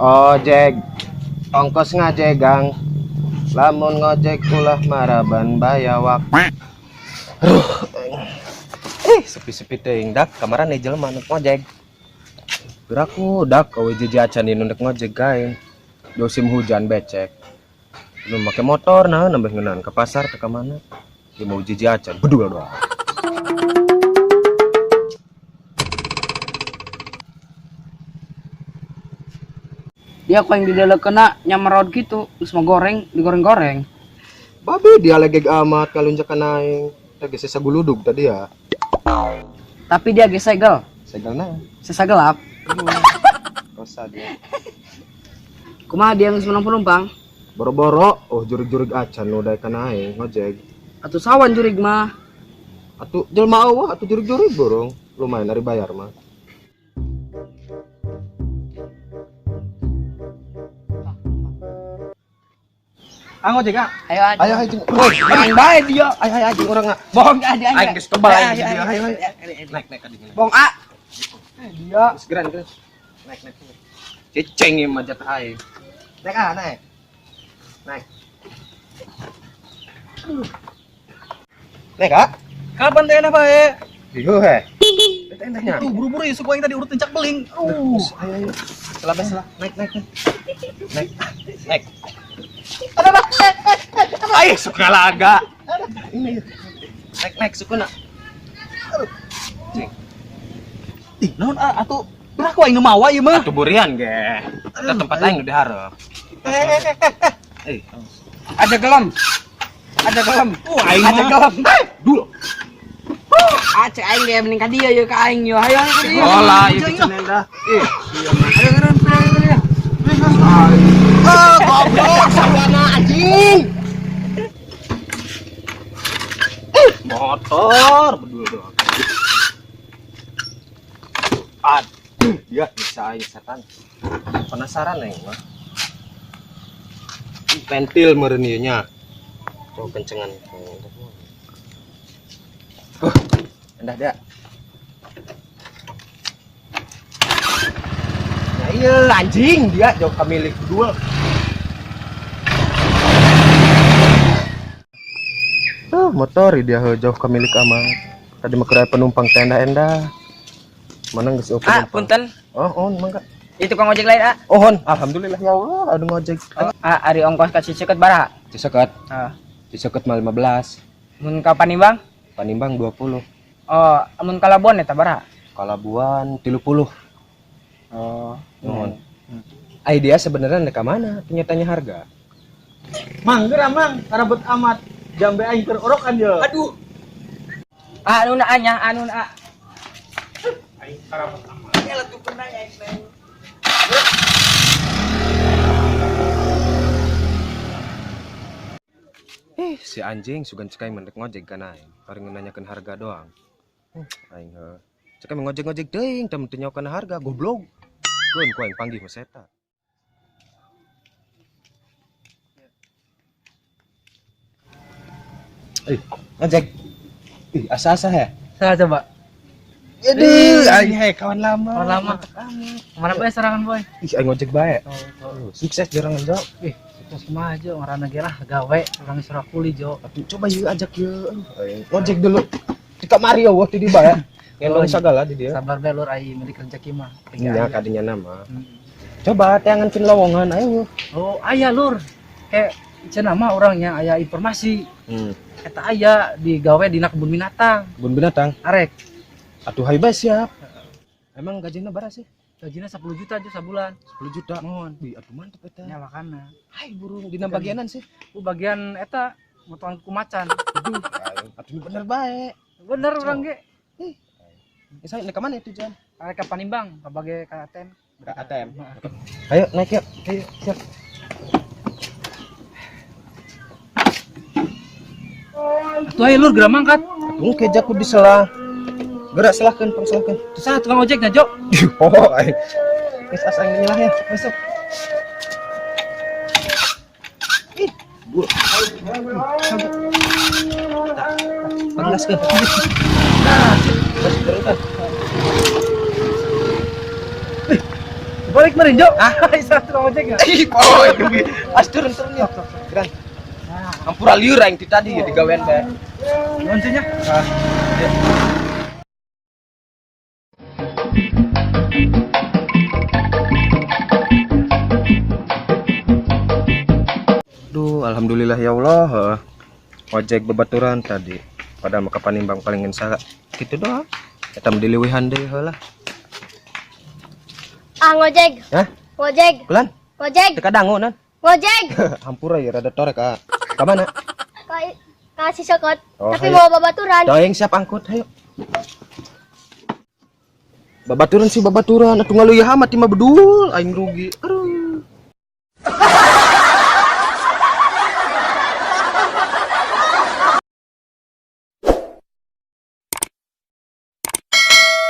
Ojek, ongkos ngajegang, lamun ngojek ulah maraban bayawak. Aduh, sepi-sepi teuing dak kamaran nih jelema nu ngojek. Geraku dak awe jeje acan nu ndek ngojek gae. Musim hujan becek. Nu make motor nah nambah ngeunan ke pasar ke mana. Dia mau jeje acan bedul doang. Dia kok yang didelekeuna nyamerod gitu, geus mah goreng, digoreng-goreng. Babe dia legeg amat kalunjakan aing. Teh geus saguludug tadi ya. Tapi dia geus segel. Segel naon? Sesa gelap. Rosa dia. Kumaha dia geus menang penumpang? Boro-boro, oh jurig-jurig acan nu daekan aing ngojek. Atuh sawan jurig mah. Atuh jelema eueuh atuh jurig-jurig borong. Lumayan ari bayar mah. Ah ngojek ah. Ayo ayo. Ayo ayo jeung. Woi, Main bae dia. ayo ayo jeung urang ah. Bohong ah dia. Aing geus kebal aing jeung dia. Ayo ayo. Naik naik ka dieu. Bohong ah. Dia. Geus geran geus. Naik naik. Ceceng ieu mah jatah aing. Naik ah naik. Naik. Naik ah. Kapan teh enak bae? Ieu he. Eta endahnya. Tuh buru-buru ya suku aing tadi urut cak beling. Ayo ayo. Selah selah. Naik naik naik. Naik. Naik. Ayo suka laga. Ini. Naik naik sukuna. Cing. Ih, naon ah atuh berapa aing nu mawa ieu mah? Atuh burian ge. Eta tempat aing nu dihareup. Eh. Ada gelem. Ada gelem. Aing Ada mah. gelem. Dul. Ah cek aing ge mending ka dieu ye ka aing yo. Ayo ayo ka dieu. Hola, ieu cenendah. Ih, Ayo keren keren keren. ah, goblok sawana anjing. Motor bedul doang. Aduh, dia bisa aing setan. Penasaran aing mah. Pentil meureun ieu nya. Coba kencengan. Endah dia. Nah, iya anjing dia jauh kamilik dua. Motor dia jauh kamilik amat. Tadi mah keur penumpang tenda endah. Mana geus eueuh Ah, penumpang. punten. Oh, oh, mangga. Itu kang ojek lain ah. Oh, hon. Alhamdulillah ya Allah, anu ngojek. Ah, ari ongkos ka Ciceket baraha? Cisekot. Ah. Cisekot mah 15. Mun ka Panimbang? Panimbang 20. Oh, mun ka Labuan eta baraha? Kalabuan 30. Oh, Nuhun. Ai dia sebenarnya ndek ka mana? Tanya harga. Mang geura mang, karabet amat. Jambe aing keur orokan ye. Aduh. Ah, anu na nya, anu na. Aing karabet amat. Si anjing sugan cek aing mendek ngojek kan aing. Paling nanyakeun harga doang. Aing heuh. Cek aing ngojek-ngojek teuing teu teu nyaho kana harga goblok. Keun ku aing panggih mah seta. Ngojek. Ih, asa-asa ya. Saya coba. Aduh, aing he kawan lama. Kawan lama. Mana bae serangan boy? Ih, aing ngojek bae. Oh, Sukses jarang Jo. Ih, sukses kumaha jo, ngaranna ge lah gawe urang surah kuli jo. Atuh coba yeuh ajak yeuh. Aing ngojek dulu. Di kamari eueuh di dieu bae. Ngendong sagala di dieu. Sabar bae lur ai milik rezeki mah. Nya kadinya nama. Coba teangan pin lowongan ayo. Oh, aya lur. Kayak cenah mah orangnya aya informasi. Eta aya digawe dina kebun binatang. Kebun binatang. Arek. Atuh hayu bae siap. Emang gajinya berapa sih? Gajinya 10 juta aja sabulan. 10 juta. Mohon. Wih, aduh mantep eta. Nya makana. Hai burung dina bagianan sih. Ku bagian eta motongan kuku macan. Aduh, aduh bener bae. Bener urang ge. Ih. Saya naik ke mana itu Jan? Arek ka Panimbang, ka bage ka ATM. Ke ATM. Ayo naik yuk. Ayo, siap. Atuh ayo lur geura mangkat. Atuh keja ku diselah. Gerak selahkeun, pang selahkeun. Terus ah tukang ojeknya, Jo. Oh, aing. Geus asa aing nyelah ya. Masuk. Ih, dua. Panglaskeun. Nah, terus terus. Balik meureun, Jo. Ah, isa tukang ojek ya. Ih, poy. As turun turun ya. Geran. Hampura liur aing ti tadi ya digawean bae. Nuhun nya. Ah. Duh, alhamdulillah ya Allah. Heuh. Ojek babaturan tadi. Padahal mah panimbang paling ngen gitu doang. Eta mah dileuwihan deui heula. Ah, ngojek. Hah? Ngojek. Pelan. Ngojek. Teu kadangu nan. Ngojek. Hampura ya rada torek ah. Ka mana? Ka kasih sokot. Oh, Tapi hayo. mau babaturan. Doeng siap angkut, hayo. Babaturan sih babaturan, atuh ngaluyah amat mah bedul, aing rugi. Aduh.